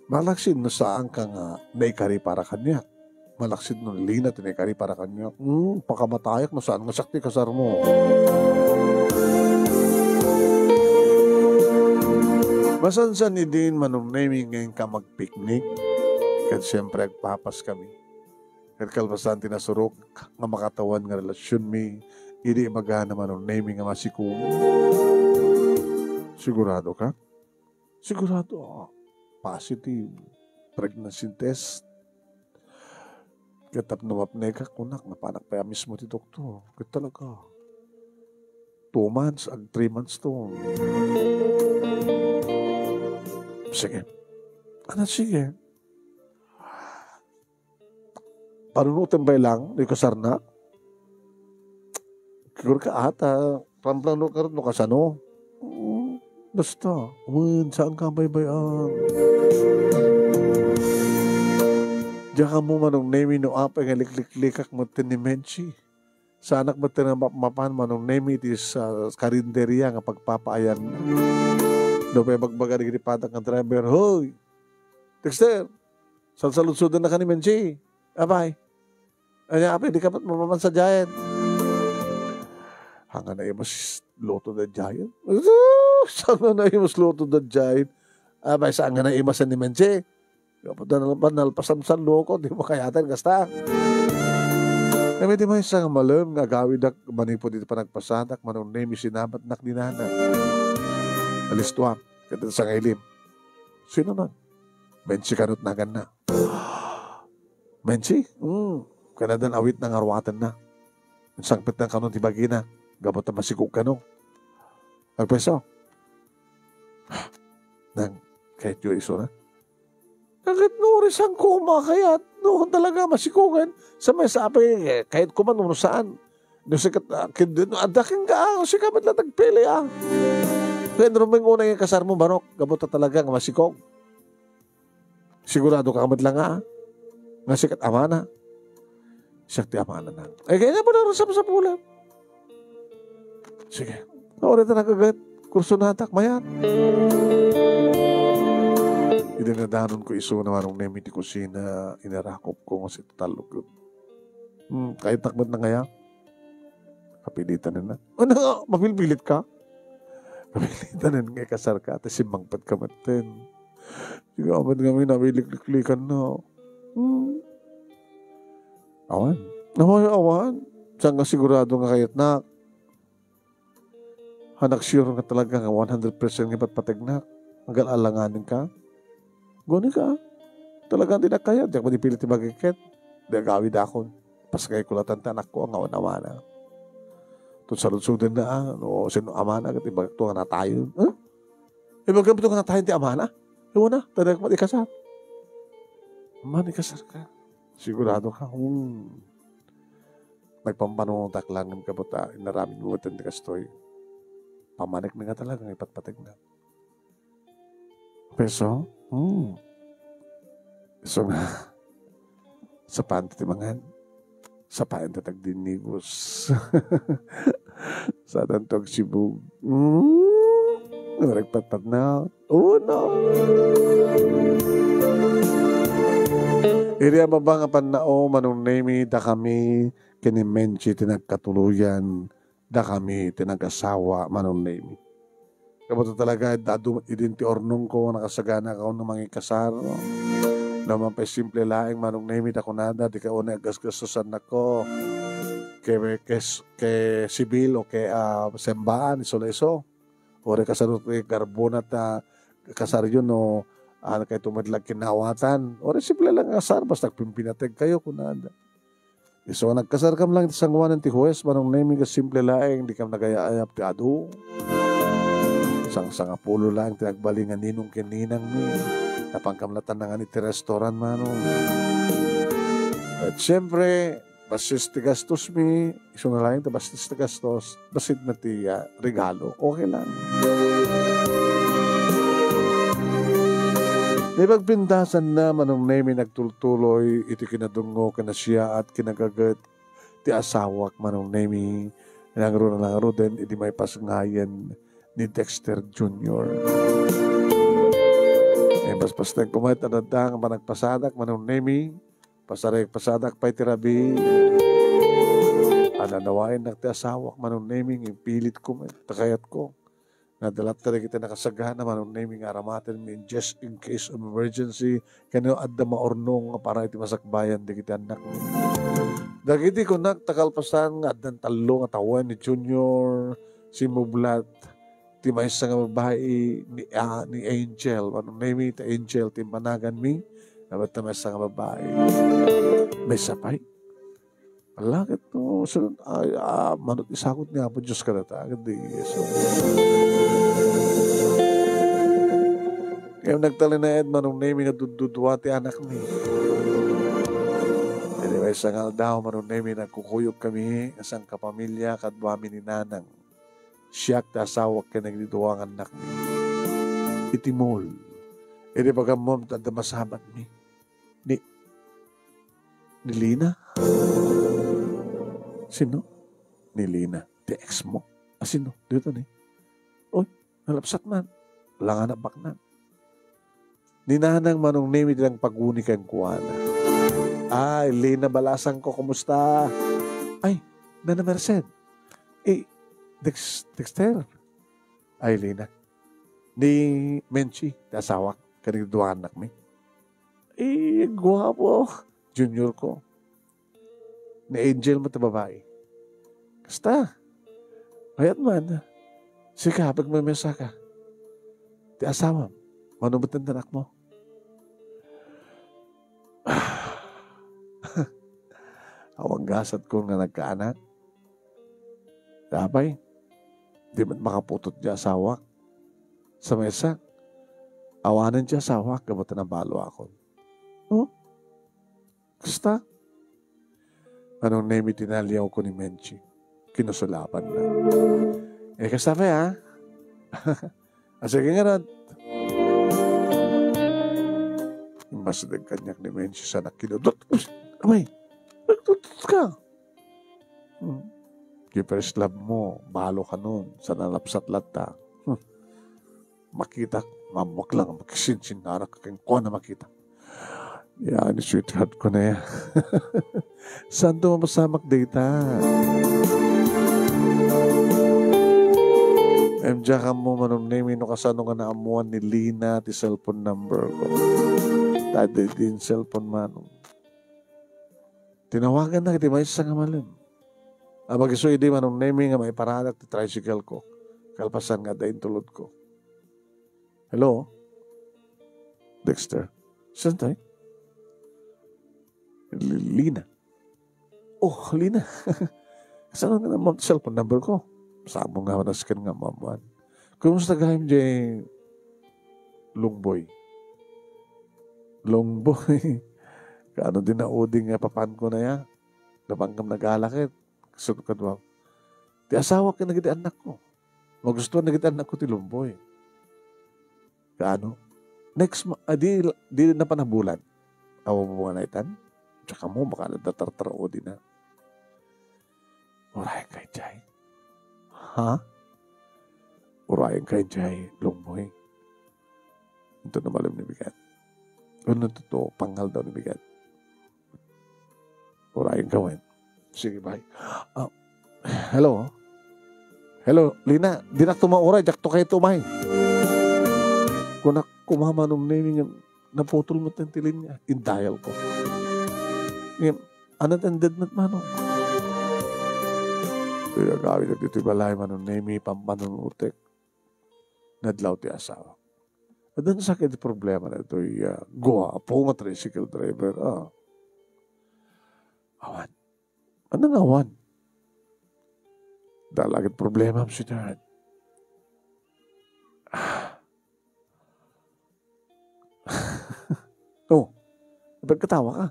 Malaksid no saanka nga naikari para kaniak. Malaksid no Lina ti naikari para kaniak. Hmm, pakamatayak no saan nga siak ti kasarmo. Masansan idin Manong Nemi nga inka magpiknik. Ket siyempre agpapas kami. Ket kalpasan ti nasurok nga makatawan nga relasionmi, idi ibaga na Manong Nemi nga masikog. Sigurado ka? Sigurado, ah, positive pregnancy test. Ket tapno mapneka, kunak, napanak pay a mismo ti doktor. Ket talaga, two months, ag three months to. Sige. Ano, sige? Panunoten pay lang, no ikasarna. Siguro ka ata, pamplano ka no kasano. Mm, basta, wen, saan ka baybay-an. Diak ammo Manong Nemi no apay nga likliklikak metten ni Menchi. Saanak metten nga mapmapan Manong Nemi iti sa karinderia nga pagpapaayan. No pay bagbaga dagiti padak nga driver, "Hoy, Dexter, salsaludsoden na ka ni Menchi. Apay. Ania, apay, di ka met mapapan sa Giant." Saan nga naimas luto da Giant? Saan nga naimas luto da Giant? Apay, saan nga naimas ni Menchi? Kapag nal-, nalpasan sa loko, di mo kayatan, kasta. Kami di maysa nga malem nga agawidak manipud iti panagpasadak, Manong Nemi, sinabatnak ni nana. Alistuak, ket sa nga ilim. Sino non? Menchi kanut naganna. Menchi? Hmm. Kanadan awit na nga ruaten na. Sangpet na kanon ti bagina. Gapu ta masikog kano. Agpeso. Nang, kayat yu iso na? Agad no, uri saan ko umakayat? No, talaga, masikogan. Sa may sapay, eh, kayat ko man, no, saan? No, sikat, ah, kin-, no, adaking ka, ah, sika met lang nagpili, ah. Kaya ruming unay nga kasar mo, Barok, gapu ta talaga nga masikog. Sigurado ka met lang, ah, nga sikat amana. Siak ti amana na. Ay, kaya nga pala, sapsapulan. Sige. Uri ta nagagat. Kurso natak, mayat. Idi nadanon ko isu na Manong Nemi ti kusina, inarakop ko nga si Tatalog. Hmm, kayat nak met na ngaya. Kapilitanen na. Ano nga? Mapilpilit ka? Kapilitanen nga ikasar ka, ta simmangpet ka met ten. Sige, amat nga may nabilikliklikan na. Hmm. Awan. Awan, awan. Saan nga sigurado nga kayat na? Anak, sure nga talaga nga one hundred percent nga ipatpategnak. Agal-alanganin ka. Guni ka. Talagang di nakaya. Diak madipilit ti bagikit. Di agawid akon. Pasngay ko latan ti anakko nga awan amana. Tun saludsoden na, ah, no, sino amana, ket ibagak to nga natayon. Huh? Ibagak to nga natayon ti amana? Iwan na, tadak mat ikasar. Man ikasar ka. Sigurado ka? Hmm. Nagpampanunotak lang ngem kabuta, inaramid mo iti kastoy. Pamanek na nga talaga nga ipatpategna. Peso? Hmm. Isu nga. Sapaan ti mangan. Sapaan ti tagdinnigos. Saan to agsibug. Hmm. Nagpatpat na. Oh, no. Iri a mabang a pannao, Manong Nemi, dakami, ken ni Menchi ti nagkatuloyan. Dakami ti nagasawa, Manong Nemi. Kabato talaga, adu idin ti urnongko, nakasagana ka no mangikasar. No man pay simple laeng, Manong Nemi, ta kunada, di ka unay aggasgastosan nako. Ke, ke, ke sibil o ke, ah, sembaan, isu la isu. Uri kasano ti karbona ta kasaryo no, ah, kay tumadlag kinawatan. Uri simple lang nga kasar, basta agpimpinateg kayo, kunada. Isu nga nagkasarkam lang iti sangoanan ti huwes, Manong Nemi, ket simple laeng, dikam nagayaayap ti adu. Sangsangapulo laeng ti nagbalin nga ninong ken ninangmi. Napankam latta nangan iti restaurant, Manong. At siyempre, bassit ti gastosmi, isu nga laeng ti bassit ti gastos. Bassit na ti, ah, regalo. Okay lang. Ipagpintasan na, Manong Nemi, nagtultuloy iti kinadungngo ken nasiaat, kinagaget ti asawak, Manong Nemi, nangro na nangruden idi maipasngayen ni Dexter Junior. Paspasten ko met a dadda nga panagpasadak, Manong Nemi. Pasarek, pasadak pay ti rabii. Ananawaennak ti asawak, Manong Nemi, nga impilitko met ta kayatko nga adda latta dagiti nakasagana, Manong Nemi, nga aramatenmi in just in case of emergency, ken no adda maurnong para iti masakbayan dagiti annakmi. Dagiti kunak ta kalpasan nga addan tallo nga tawen ni Junior, simmublat ti maysa nga babai ni, ah, ni Angel. Manong Nemi, ti Angel ti imbanaganmi. Dapat ta maysa nga babai. Maysa pay. Ala, ket no, sunod, ay, ah, manut isakot ni Apo Dios kadata, ket di Yesu. Ngem nagtalinaed, Manong Nemi, nga duddudua ti anakmi. Iti maysa nga aldaw, Manong Nemi, nagkukuyog kami nga sangkapamilya kaduami ni Nanang. Siak ti asawak ken dagiti dua nga annakmi. Iti mall. Iti pagammom, adda masabatmi. Ni, ni Lina? Sino? Ni Lina. Ti ex mo? A sino? Dito ni? Oy, nalapsat man. Wala nga nabaknang. Ni Nanang Manong Nemi ti nangpaguni kenkuana. Ay, Lina, balasangko, kumusta? Ay, Nana Merced. Eh, Dex-, Dexter. Ay, Lina. Ni Menchi, ti asawak, ken dagiti dua nga annakmi. Eh, guapo. Junior ko. Ni Angel met ti babai. Kasta. Kayat man. Sika, pagmamesa ka. Ti asawam, mano met ti anak mo? Awan gasat ko nga nagkaanak. Apay, di met makaputot ti asawak. Sa maysa, awanen ti asawak, gapu ta nabaluakon. Oh? Kasta? Manong Nemi, tinaliawko ni Menchi. Kinusulabanna. Eh, kasta pay, ha? Ah, sige ngarud. Immasideg kaniak ni Menchi sa nakinudot. Abay, nagtutut ka. Hmm. Ti first love mo, balo kanon, sa nalapsat latta. Hmm. Makitak, maammoak lang, makisinsinnarak kenkuana, makitak. Yan, sweetheart ko na yan. Saan to mapasamak data? Em, diak ammo, Manong Nemi, no kasano nga naammuan ni Lina ti cellphone number ko. Tadi din cellphone, Manong. Tinawagan na iti maysa nga malem. Abagiso idi, Manong Nemi, nga maiparadak ti tricycle ko. Kalpasan nga adda intulod ko. Hello? Dexter? Saan tayo? Li-, Lina. Oh, Lina. Saan nga naman cellphone number ko? Sabong nga, manas ka nga, mamuan. Kumusta gayam, Jay? Longboy. Longboy. Kaano din na uding nga papan ko na ya? Napangkam nagalakit. Sunod kadua. Ti asawa ken dagiti annak ko. Magustuhan dagiti annak ko ti Longboy. Kaano? Next ma-, ah, di, di na panabulan. Awa mo nga naitan? Tsaka mo, baka nadatartaro di na. Urayan ka, Jay. Ha? Urayan ka, Jay, Longboy. Ito na malam ni Bigat. Ano to to? Pangal daw ni Bigat. Urayan ka, wen. Sige, bye. Ah, hello? Hello, Lina, dinak to mauray, diak to kayo tumay. Kunak kumama nung naming naputol mo ti linya. Indayal ko. Ngayon, ano tandad mat manong? Kaya gawin na dito balay manong nemi, pampanunutek. Nadlaw ti asawa. Adan sakit problema na ito, iya. Guwapo nga tricycle driver, ah. Awan. Ano nga awan? Dalagit problema, sweetheart. Ah. Oh, nagkatawa ka.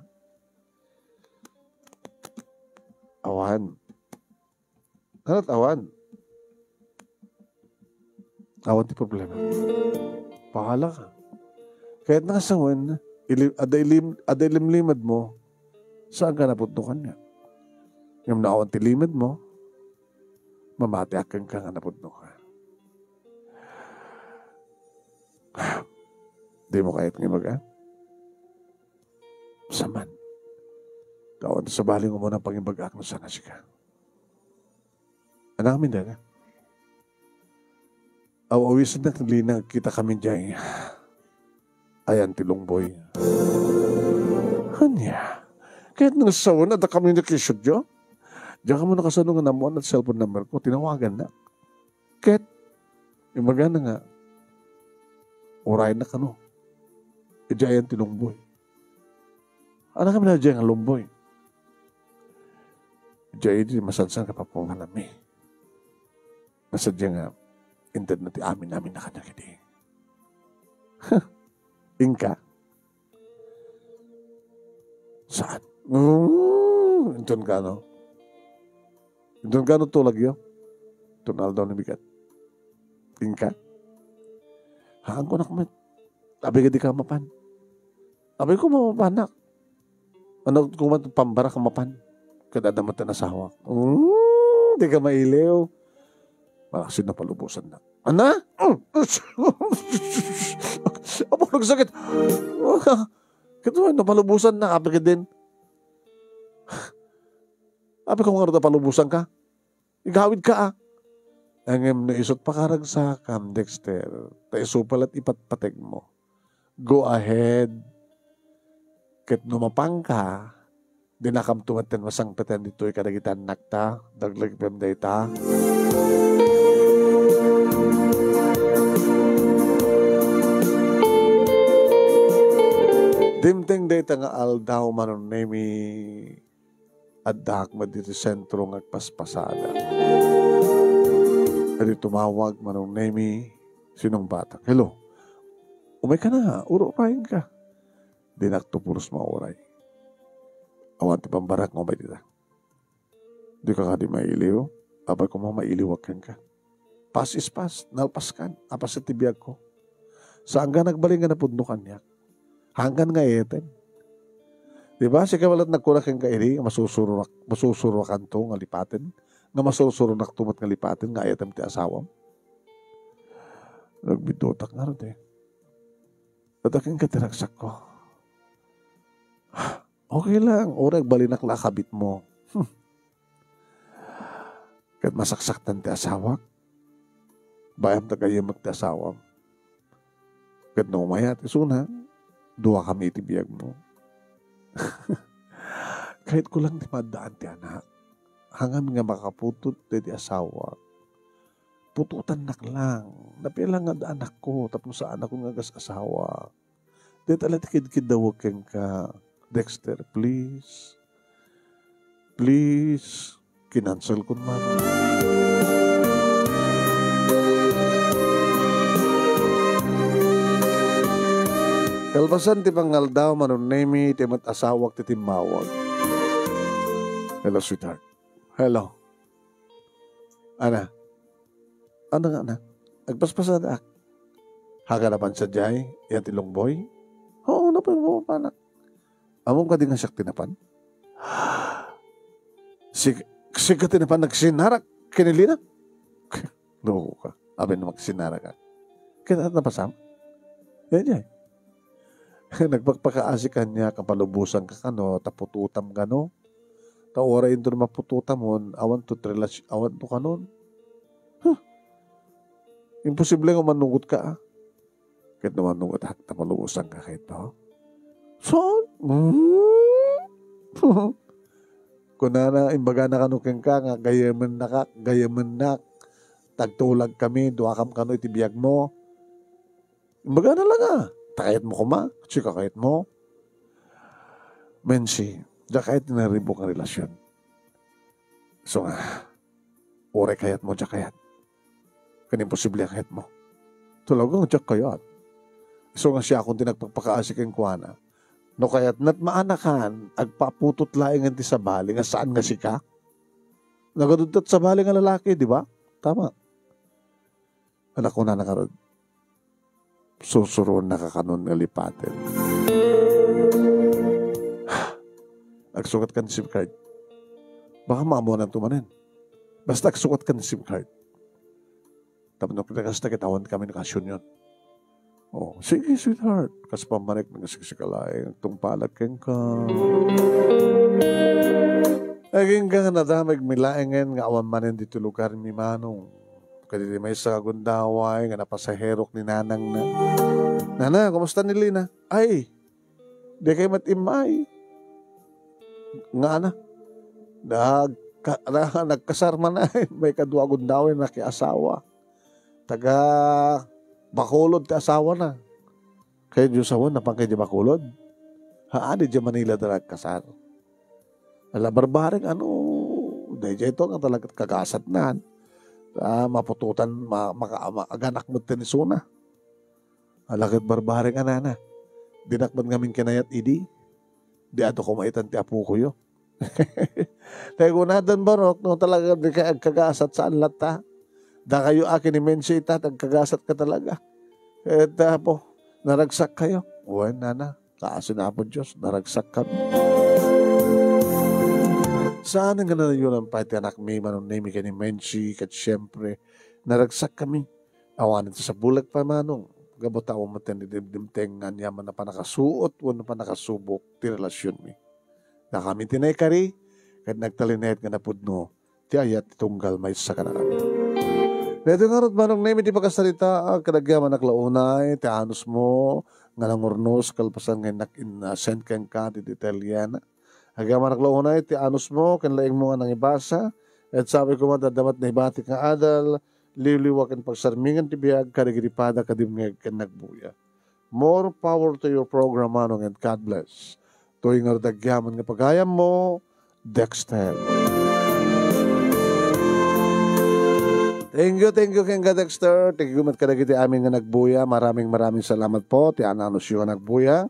Awan. Ano awan? Awan ti problema. Bahala ka. Kahit nga sawen, ili-, ada ilim-, ada ilimlimad mo, saan ka napudno kanya? Ngem no awan ti limad mo, mamati akken ka nga napudno ka. Dimo kayat nga ibaga? Saman. Awan sabali nga umuna pangibagaak no saan a sika. Anak, amin dayta. Aw-, awisennak ti lina, agkitakami diay ayan ti lungboy. Ania? Kayat nga sawen, adda kami ni Kisyo Joe? Diak ammo no kasano nga naammoanna ti cellphone number ko, tinawagannak. Ket, imbagana nga, urayna kano. Idiay ayan ti lungboy. Anak, amin dayta nga lungboy. Idiay idi masansan nga papanganami. Nasa diay nga, intedna ti amin-amin na kanya kidi. Inka? Saan? Mm, inton kano? Inton kano tulagyo? Inton aldaw ni bigat. Inka? Haan ko nak met. Abi ka di ka mapan. Abi ko mapanak. Ano ko man pambarak mapan? Kada naman tan asawa. Mm, di ka mailiw. Malaksid na palubusan na. Ana? Apo, nagsakit. Kito, napalubusan na, apay ka din. Apay ko nga napalubusan ka? Igawid ka, ah. Ngem no isut' pakaragsakam, Dexter, ta isu pay la't ipatpategmo. Go ahead. Ket no mapanka, dinakam tumet ten masangpeten ditoy kadagiti annakta, daglagipem dayta. Dimteng dayta nga aldaw, Manong Nemi, addaak met ditoy sentro nga agpaspasada. Idi tumawag, Manong Nemi, sinungbatak. Hello. Umay ka na, ur-urayen ka. Dinak to pulos mauray. Awan ti pambarak nga umay dita. Di ka kadi mailiw? Apay koma mailiwak kenka. Past is past, nalpaskan, apaskan ti biagko. Saanka nagbalin nga napudno kaniak. Haankan nga item. Di ba? Sika met la't nagkuna kenka idi, masusuroak, masusuroakanto nga lipaten, nga masusuronakto met nga lipaten nga item ti asawam. Nagbidutak ngarud eh. Adda kenka ti ragsakko. Okay lang, uray agbalinak la a kabitmo. Hmm. Ket masaksaktan ti asawak. Bayam ta gayyemek ti asawam. Ket no umayat, isuna, duakami iti biagmo. Kayatko lang ti maaddaan ti anak. Hangam nga makaputot daydi asawak. Putotannak lang. Napia lang nga adda anakko tapno saanakon nga agas-asawa. Dayta la ti kidkiddawek kenka, Dexter, please. Please, kinanselkon man. Kalpasan ti pangaldaw, Manong Nemi, ti met asawak ti timmawag. Hello, sweetheart. Hello. Ana? Ana nga, ana? Agpaspasadaak. Haanka napan sadiay, idiay lungboy? Oo, napan ko mapanak. Ammom kadi nga siak ti napan? Sik-, sika ti napan nagsinarak ken ni Lina? Loko ka. Apay no magsinarak ka. Ket napasam? Idiay. Nagpakpakaasi kaniak, palubosanka kano, ta putotam kano. Ta uray inton maputotamon, awan to relasyon, awan to kanon. Huh. Imposible nga manugot ka, ah. Ket no manugot, ah, ta palubosanka kayto. So, mm. Kunana, imbagana kano kenka nga gayyemennaka, gayyemmennak. Tagtulagkami, duakam kano iti biagmo. Imbagana la nga, ta kayatmo koma, sika kayatmo. Mensi, diak kayat ti naribuk nga relasyon. Isu nga, uray kayatmo, diak kayat. Ken imposible a kayatmo. Talaga nga diak kayat. Isu nga siakon ti nagpakpakaasi kenkuana. No kayatna ti maanakan, agpaputot laengen ti sabali nga saan nga sika. Nagadudtot sabali nga lalaki, di ba? Tama. Anak, kunana ngarud, susuroennaka kanon nga lipaten. Agsukat kan sim card. Baka maammoananto manen. Basta agsukat kan sim card. Tapno kasta ket awan kami nakasyunyon. Oh, sige, sweetheart. Kas pamanek nga siksika laeng, agtungpalak kenka. Agingga nga nadamagmi laengen nga awan manen ditoy lugarmi, Manong. Kadagiti maysa nga gundaway nga napasaherok ni nanangna. Nana, kumusta ni Lina? Ay, di kay met immay. Nga ana, nagka-, na-, nagkasar man ay may kadua gundaway nakiasawa. Taga Bacolod ti asawana. Kay Diyos awan, napan kay di Bacolod? Haan, di Manila da nagkasar. Ala, barbareng, ano, dayjay to nga talaga kagasatnan. Ah, maputotan, ma-, maka-, ma-, aganak met ten isuna. Ala, ket barbareng, anana. Dinak met ngamin kinayat idi. Di adu ko maitan ti apokoyo. Tay kunadan, Barok, no talaga di ka agkagasat, saan latta? Dakayo akin ni Mensi ita, agkagasat ka talaga. Et, apo, naragsak kayo. Wen, nana, kaasi na Apo Diyos, naragsak kami. Saan nga nanayunan pay ti anakmi, Manong Nemi ken ni Mensi, ket siyempre, naragsak kami. Awanen ti sabulek pay, Manong. Gapu ta awan met ti dimdimteng nga aniaman a pannakasuot wenno pannakasubok ti relasionmi. Dakami ti naikari, ket nagtalinaed nga napudno ti ayat ti tunggal maysa kadakami. Daytoy ngarud, Manong Nemi, ti pakasaritaak, ket agyamanak la unay ti anusmo nga nangurnos kalpasan nga innak in-, ah, send kenka ti detalyen. Agyamanak la unay ti anusmo ken laengmo nga nangibasa, et sapay koma ta adda met naibatik nga adal, liwliwa ken pagsarmingan ti biag kadagiti pada kadimngeg ken nagbuya. More power to your program, Manong, and God bless. Toy ngarud agyaman nga pagayammo, Dexter. Thank you, thank you, kenka, Dexter. Thank you met kadagiti amin nga nagbuya. Maraming, maraming salamat po ti ananusyo nga nagbuya.